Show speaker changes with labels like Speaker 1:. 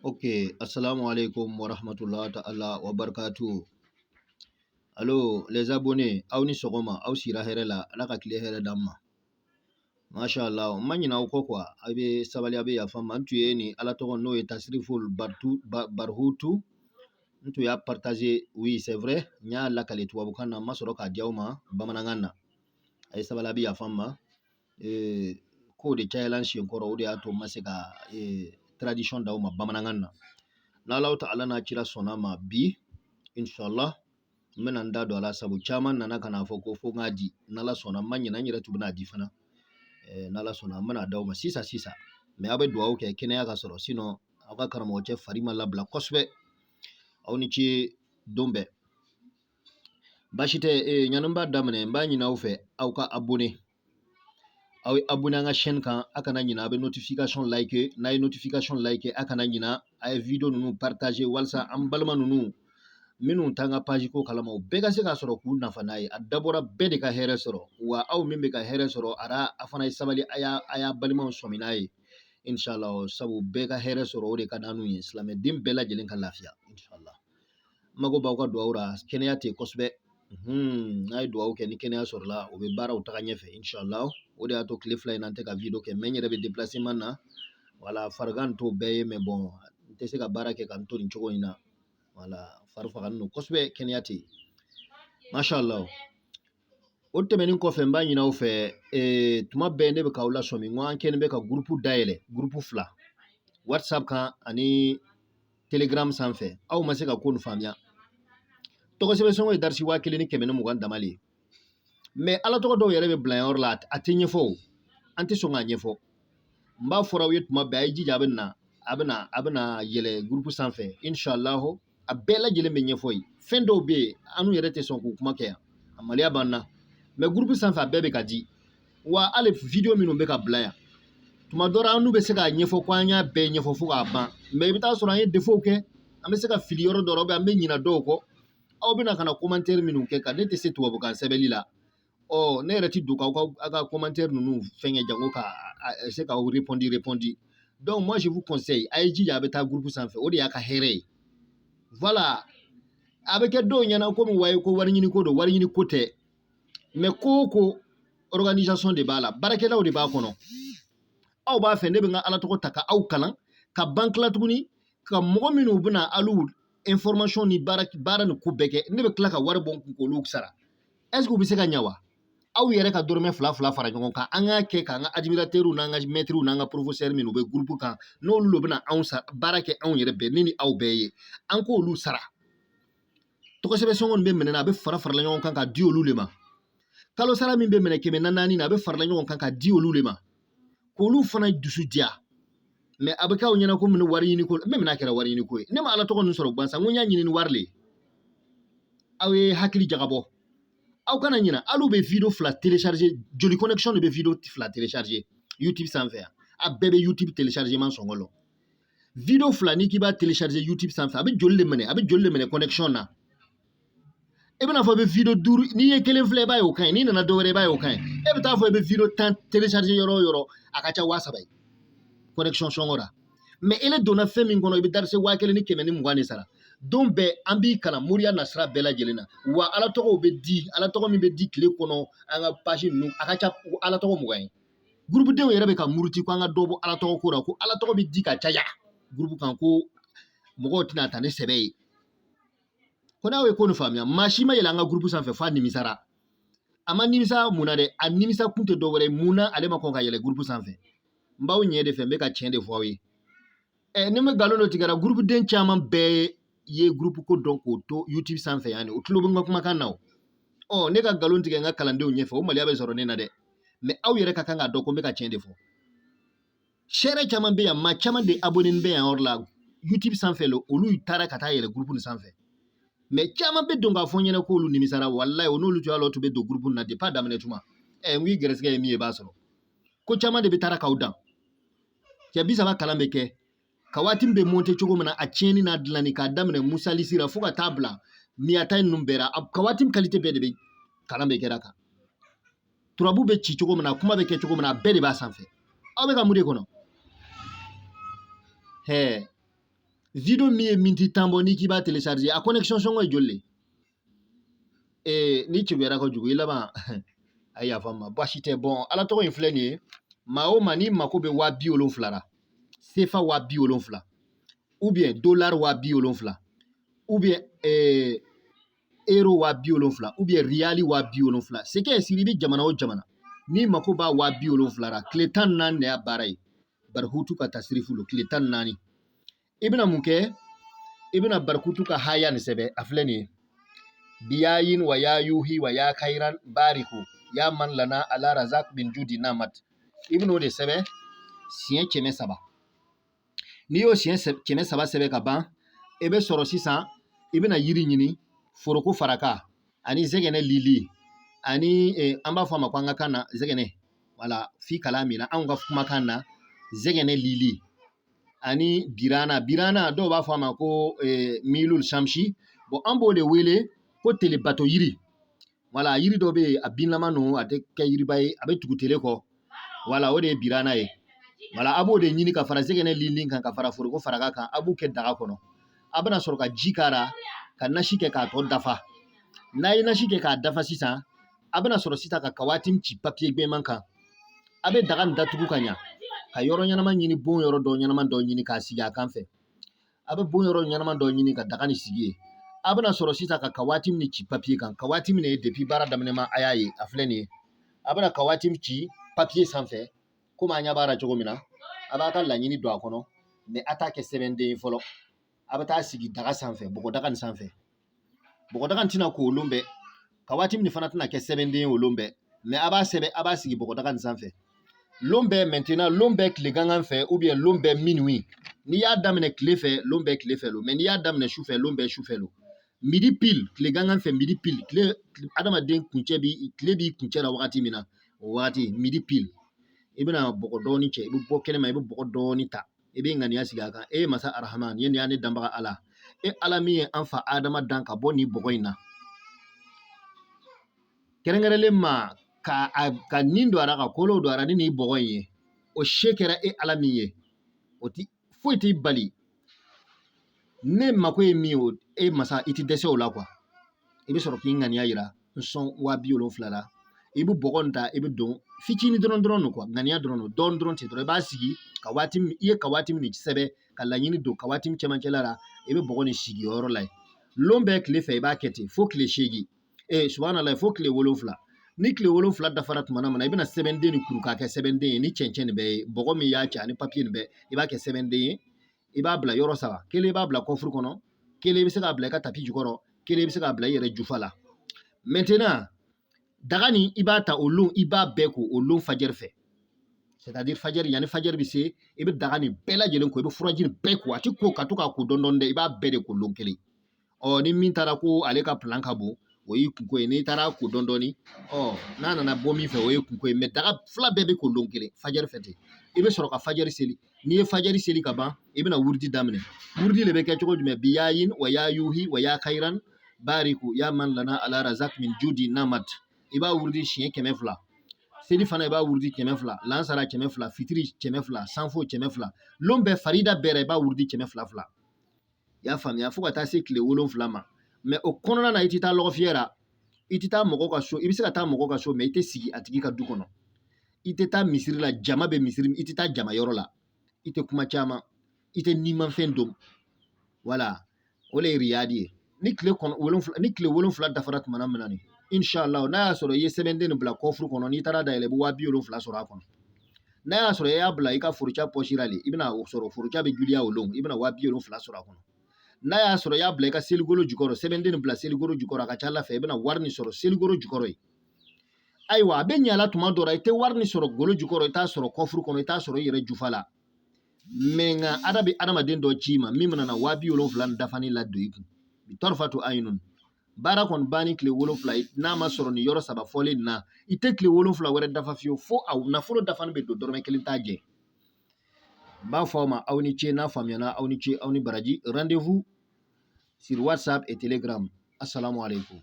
Speaker 1: Ok, assalamu alaikum wa rahmatullahi ta'ala wa barakatuh. Allo, les abonnés, aw ni sɔgɔma, aw sira hɛrɛ la, Ala ka tile hɛrɛ d'an ma. Masha Allah, n ma ɲinɛ aw kɔ quoi, aw bɛ sabali, aw bɛ yafa n ma. N tun ye nin Ala tɔgɔ n'o ye Tasiriful Barhutu, n tun y'a partager, oui c'est vrai, n y'a lakale tubabukan na, n ma sɔrɔ k'a di aw ma bamanankan na. A ye sabali, a bɛ yafa n ma. Kow de cayala n sen kɔrɔ, o de y'a to n ma se ka traduction d'aw ma bamanankan na. N'Alahu ta'ala n'a kira sɔnna ma bi, inshallah, n bɛna n da don a la, sabu caman nana ka n'a fɔ ko fo n k'a di. N'Ala sɔnna, n ma ɲinɛ, n yɛrɛ tun bɛna di fana. N'Ala sɔnna, n bɛna d'aw ma sisan sisan. Mais aw bɛ dugawu kɛ kɛnɛya ka sɔrɔ, sinon aw ka karamɔgɔcɛ fari ma labila kosɛbɛ. Aw ni ce don bɛɛ. Baasi tɛ. Ɲani n b'a daminɛ, n b'a ɲini aw fɛ aw ka abonné, aw ye abonné an ka chaîne kan. A kana ɲinɛ, a bɛ notification like. N'a ye notification like, a kana ɲinɛ, a ye video ninnu partager walasa an balima ninnu minnu t'an ka page ko kalama, u bɛɛ ka se k'a sɔrɔ k'u nafa n'a ye. A dabɔra bɛɛ de ka hɛrɛ sɔrɔ, wa aw min bɛ ka hɛrɛ sɔrɔ, a fana ye sabali, a y'a balimaw sɔmi n'a ye inshallah, sabu bɛɛ ka hɛrɛ sɔrɔ, o de ka d'an ye, silamɛden bɛɛ lajɛlen ka lafiya inshallah. N mago b'aw ka dugawu la, kɛnɛya tɛ kosɛbɛ. N'a ye dugawu kɛ ni kɛnɛya sɔrɔla, o bɛ baaraw taga ɲɛfɛ inshallah. O de y'a to tile 2 in na n tɛ ka video kɛ, mais n yɛrɛ bɛ déplacement na, wala farigan t'o bɛɛ ye, mais bon, n tɛ se ka baara kɛ ka n to nin cogo in na, wala fari fagalen don kosɛbɛ, kɛnɛya tɛ yen, masha Allah. O tɛmɛnen kɔfɛ, n b'a ɲini aw fɛ, tuma bɛɛ ne bɛ k'aw lasɔmi n ko an kɛlen bɛ ka groupe dayɛlɛ, groupe 2, WhatsApp kan ani Telegram sanfɛ. Aw ma se ka ko nin faamuya. Tɔgɔ sɛbɛn sɔngɔ ye darisi 1120 dama le ye, mais Ala tɔgɔ dɔw yɛrɛ bɛ bila yɔrɔ la, a tɛ ɲɛfɔ o, an tɛ sɔn k'a ɲɛfɔ. N b'a fɔra aw ye tuma bɛɛ, a ye jija, a bɛ na, a bɛ na yɛlɛ groupe sanfɛ inshallah, a bɛɛ lajɛlen bɛ ɲɛfɔ yen. Fɛn dɔw bɛ yen, an yɛrɛ tɛ sɔn k'u kuma kɛ yan, a maloya b'an na, mais groupe sanfɛ a bɛɛ bɛ ka di. Wa hali video minnu bɛ ka bila yan, tuma dɔ la an n'u bɛ se k'a ɲɛfɔ ko an y'a bɛɛ ɲɛfɔ fo k'a ban, mais i bɛ taa sɔrɔ an ye défaut kɛ, an bɛ se ka fili yɔrɔ dɔ la, an bɛ ɲina dɔw kɔ. Aw bɛna ka na commentaire minnu kɛ ka ne tɛ se tubabukan sɛbɛnni la, ɔ ne yɛrɛ ti don k'aw ka aw ka commentaire ninnu fɛngɛ jango ka se k'aw répondre. Donc moi je vous conseille, a ye jija, a bɛ taa groupe sanfɛ, o de y'a ka hɛrɛ ye. Voilà, a bɛ kɛ dɔw ɲɛna komi waye ko wari ɲini ko don, wari ɲini ko tɛ, mais ko o ko organisation de b'a la, baarakɛlaw de b'a kɔnɔ. Aw b'a fɛ ne bɛ n ka Ala tɔgɔ ta ka aw kalan ka ban, tila tuguni ka mɔgɔ minnu bɛna alu information ni baara baara ni ko bɛɛ kɛ, ne bɛ tila ka wari bɔ n kun k'olu sara. Est ce que u bɛ se ka ɲɛ wa? Aw yɛrɛ ka dɔrɔmɛ fila fila fara ɲɔgɔn kan, an k'a kɛ k'an ka admirateurs n'an ka maîtres n'an ka professeurs minnu bɛ groupe kan, n'olu de bɛna anw baara kɛ, anw yɛrɛ bɛɛ, ne ni aw bɛɛ ye, an k'olu sara. Tɔgɔ sɛbɛn sɔngɔ nin bɛ minɛ, a bɛ fara farala ɲɔgɔn kan ka di olu de ma. Kalo sara min bɛ minɛ 400 na, a bɛ farala ɲɔgɔn kan ka di olu de ma, k'olu fana dusu diya. Mais a bɛ k'aw ɲɛna ko ni wari ɲini ko, min n'a kɛra wari ɲini ko ye. Ne ma Ala tɔgɔ ninnu sɔrɔ gansan, n ko n y'a ɲini ni wari le ye. Aw ye hakili jagabɔ, aw kana ɲina. Hali bɛ video 2 télécharger joli? Connexion de bɛ video 2 télécharger YouTube sanfɛ yan, a bɛɛ bɛ YouTube téléchargement sɔngɔ lɔ. Video 2, n'i k'i b'a télécharger YouTube sanfɛ, a bɛ joli de minɛ? A bɛ joli de minɛ connexion na? E bɛna fɔ i bɛ video 5, n'i ye kelen filɛ, i b'a ye o ka ɲi, n'i nana dɔ wɛrɛ, i b'a ye o ka ɲi. E bɛ taa fɔ i bɛ video 10 télécharger yɔrɔ o yɔrɔ, a ka ca 3000 ye connexion sɔngɔ la. Mais ele donna fɛn min kɔnɔ, i bɛ darise 1120 de sara. Don bɛɛ an b'i kalan moriya nasira bɛɛ lajɛlen na. Wa Ala tɔgɔw bɛ di, Ala tɔgɔ min bɛ di tile kɔnɔ an ka page ninnu, a ka ca Ala tɔgɔ 20 ye. Groupe denw yɛrɛ bɛ ka muruti ko an ka dɔ bɔ Ala tɔgɔ ko la, ko Ala tɔgɔ bɛ di ka caya groupe kan, ko mɔgɔw tɛna ta ni sɛbɛ ye. Ko n'aw ye ko nin faamuya, maa si ma yɛlɛ an ka groupe sanfɛ f'a nimisara. A ma nimisa mun na dɛ? A nimisa kun tɛ dɔwɛrɛ ye, mun na ale ma kɔn ka yɛlɛ groupe sanfɛ? N b'aw ɲɛ de fɛ, n bɛ ka tiɲɛ de fɔ aw ye. Ɛ, ni bɛ nkalon dɔ tigɛra, groupe den caman bɛɛ ye groupe ko dɔn k'o to YouTube sanfɛ yan, o tulo bɛ n ka kumakan na. O ɔ, ne ka nkalon tigɛ n ka kalandenw ɲɛfɛ, o maloya bɛ sɔrɔ ne na dɛ. Mais aw yɛrɛ ka kan k'a dɔn ko n bɛ ka tiɲɛ de fɔ. Sɛrɛ caman bɛ yan, maa caman de abonné bɛ yan yɔrɔ la YouTube sanfɛ la, olu taara ka taa yɛlɛ groupe nin sanfɛ. Mais caman bɛ don k'a fɔ n ɲɛna k'olu nimisara. Walayi, o n'olu tun y'a tun bɛ don groupe na depuis a daminɛ tuma. Ɛ, n k'i gɛrɛsɛgɛ ye min ye, i b'a sɔrɔ ko caman de bɛ taara k'aw dan. Cɛ 30 kalan bɛ kɛ ka waati min bɛ monter cogo min na, a tiɲɛni n'a dilanni, k'a daminɛ musalisi la fo ka taa bila miyata ninnu bɛɛ la, ka waati min qualité bɛɛ de bɛ kalan bɛ kɛra kan. Turabu bɛ ci cogo min na, kuma bɛ kɛ cogo min na, a bɛɛ de b'a sanfɛ. Aw bɛ ka mun de kɔnɔ? Hɛ. Video min ye miniti 10 bɔ, n'i k'i b'a télécharger, a connexion sɔngɔ ye joli le? Ee, n'i kebuyara kojugu, i laban a yafa n ma, baasi tɛ. Bon, ala tɔgɔ in filɛ nin ye. Maa o maa n'i mako bɛ 70.000 la, sefa 70.000, ou bien dollar 70.000, ou bien euro 70.000, ou bien riyali 70.000, c'est que siri i bɛ jamana o jamana, n'i mako b'a 70.000 la, tile 14 de y'a baara ye. Barihutu ka tasirifu lo, tile 14. I bɛna mun kɛ? I bɛna barikutu ka haya nin sɛbɛn, a filɛ nin ye: biyayin wa ya yuhi wa ya kairan bariku ya man lana ala razak min judi namat. I bɛn'o de sɛbɛn siɲɛ 300. N'i y'o siɲɛ 300 sɛbɛn ka ban, i bɛ sɔrɔ sisan i bɛna yiri ɲini, foroko faraka ani zɛgɛnɛ lili ani an b'a fɔ a ma ko an ka kan na zɛgɛnɛ, wala fi kala min na anw ka kumakan na zɛgɛnɛ lili ani birana. Birana, dɔw b'a fɔ a ma ko milul shamsi. Bon, an b'o de wele ko telebato yiri. Wala yiri dɔ bɛ yen, a binlama ninnu, a tɛ kɛ yiriba ye, a bɛ tugu tele kɔ. Wala o de ye birana ye. Wala a b'o de ɲini ka fara zɛgɛnɛ lili kan, ka fara foroko faraka kan. A b'u kɛ daga kɔnɔ, a bɛna sɔrɔ ka ji k'a la, ka nasi kɛ k'a tɔ dafa. N'a ye nasi kɛ k'a dafa sisan, a bɛna sɔrɔ sisan ka kawaati ci papiye gbɛman kan. A bɛ daga nin datugu ka ɲa, ka yɔrɔ ɲɛnama ɲini, bon yɔrɔ dɔ ɲɛnama dɔ ɲini k'a sigi a kan fɛ. A bɛ bon yɔrɔ ɲɛnama dɔ ɲini ka daga nin sigi yen. A bɛna sɔrɔ sisan ka kawaati min ci papiye kan. Kawaati min ye depuis baara daminɛ ma, a y'a ye, a filɛ nin ye. A bɛna kawaati ci papiye sanfɛ komi an ɲɛ b'a la cogo min na. A b'a ka laɲini don a kɔnɔ, mais a t'a kɛ sɛbɛnden ye fɔlɔ. A bɛ taa sigi daga sanfɛ, bɔgɔdaga nin sanfɛ. Bɔgɔdaga tɛna ko olu bɛɛ, kawaati min fana tɛna kɛ sɛbɛnden ye olu bɛɛ, mais a b'a sɛbɛn, a b'a sigi bɔgɔdaga nin sanfɛ lon bɛɛ. Maintenant, lon bɛɛ tile gangan fɛ, ou bien lon bɛɛ minuit. N'i y'a daminɛ tile fɛ, lon bɛɛ tile fɛ lo, mais n'i y'a daminɛ su fɛ, lon bɛɛ su fɛ lo. Midi pile, tile gangan fɛ, midi pile, tile adamaden kuncɛ bi, tile b'i kuncɛ la wagati min na, o wagati midi pile, i bɛna bɔgɔ dɔɔni cɛ, i bɛ bɔ kɛnɛma, i bɛ bɔgɔ dɔɔni ta, i bɛ ŋaniya sigi a kan: e masa arahaman ye, nin y'a ne danbaga ala, e ala min ye an fa adama dan ka bɔ nin bɔgɔ in na, kɛrɛnkɛrɛnlen ma ka nin don a la, ka kolo don a la ni nin bɔgɔ in ye, o se kɛra e ala min ye, o ti foyi t'i bali. Ne mako ye min ye, o e masa, i ti dɛsɛ o la kuwa. I bɛ sɔrɔ k'i ŋaniya yira n sɔn 70.000 la. I bɛ bɔgɔ nin ta, i bɛ don fitinin dɔrɔn dɔrɔn don kuwa, ŋaniya dɔrɔn don, dɔɔnin dɔrɔn ten dɔrɔn. I b'a sigi ka waati min i ye ka waati min sɛbɛn ka laɲini don ka waati min cɛmancɛla la, i bɛ bɔgɔ nin sigi o yɔrɔ la yen. Lon bɛɛ tile fɛ, i b'a kɛ ten fo tile 8, ee subhanallah, fo tile 7. Ni tile 7 dafara tuma min na, i bɛna sɛbɛnden nin kuru k'a kɛ sɛbɛnden ye ni cɛncɛn nin bɛɛ ye, bɔgɔ min y'a cɛ ani papiye nin bɛɛ, i b'a kɛ sɛbɛnden ye. I b'a bila yɔrɔ saba: kelen i b'a bila kɔfuru kɔnɔ, kelen i bɛ se k'a bila i ka tapi jukɔrɔ, kelen i bɛ se k'a bila i yɛrɛ jufa la. Maintenant, daga nin, i b'a ta o lon, i b'a bɛɛ ko o lon fajɛri fɛ, c'est à dire fajɛri, yanni fajɛri bɛ se, i bɛ daga nin bɛɛ lajɛlen ko, i bɛ furaji nin bɛɛ ko. A ti ko ka to k'a ko dɔɔnin dɔɔnin dɛ, i b'a bɛɛ de ko lon kelen. Ɔ ni min taara ko ale ka plan ka bon, o y'i kunko ye. N'i taara ko dɔɔnin dɔɔnin, ɔ n'a nana bɔ min fɛ, o ye kunko ye. Mais daga fila bɛɛ bɛ ko lon kelen fajɛri fɛ ten. I bɛ sɔrɔ ka fajɛri seli. N'i ye fajɛri seli ka ban, i bɛna wurudi daminɛ. Wurudi de bɛ kɛ cogo jumɛn? Biyayin wa ya yuhi wa ya khairan bariku ya man lana ala razak min judi namat. I b'a wurudi siɲɛ 200. Seli fana, i b'a wurudi 200, lansara 200, fitiri 200, sanfo 200. Lon bɛɛ, farida bɛɛ i b'a wurudi 200 fila. I y'a faamuya? Fo ka taa se tile 7 ma. Mais o kɔnɔna na, i tɛ taa lɔgɔfiyɛ la, i tɛ taa mɔgɔ ka so. I bɛ se ka taa mɔgɔ ka so, mais i tɛ sigi a tigi ka du kɔnɔ. I tɛ taa misiri la, jama bɛ misiri, i tɛ taa jama yɔrɔ la. I tɛ kuma caman, i tɛ nimafɛn don. Wala o de ye riyadi ye. Ni tile kɔnɔ wolonfila, ni tile 7 dafara tuma min na, ni inshallah, n'a y'a sɔrɔ i ye sɛbɛnden nin bila kɔfuru kɔnɔ, n'i taara dayɛlɛ, i bɛ 70.000 sɔrɔ a kɔnɔ. N'a y'a sɔrɔ i y'a bila i ka forocɛ pɔsi la de, i bɛna o sɔrɔ, forocɛ bɛ giliya o lon, i bɛna 70.000 sɔrɔ a kɔnɔ. N'a y'a sɔrɔ i y'a bila i ka seligolo jukɔrɔ, sɛbɛnden nin bila seligolo jukɔrɔ, a ka ca ala fɛ i bɛna wari nin sɔrɔ seligolo jukɔrɔ ye. Ayiwa, a bɛ ɲɛ la tuma dɔ la, i tɛ wari nin sɔrɔ golo jukɔrɔ, i t'a sɔrɔ kɔfuru kɔnɔ, i t'a sɔrɔ i yɛrɛ jufa la. Mais nka ala bɛ adamaden dɔ ci i ma min bɛna na 70.000 nin dafani ladon i kun bi tɔrɔfatu ayinun. Baara kɔni banni tile 7, n'a ma sɔrɔ nin yɔrɔ saba fɔlen nin na, i tɛ tile 7 wɛrɛ dafa fiyewu fo a nafolo dafani bɛ don, dɔrɔmɛ kelen t'a jɛ. N b'a fɔ aw ma, aw ni ce. N'a faamuyana, aw ni ce, aw ni baraji. Rendez-vous sur WhatsApp et Telegram. Assalamu alaikum.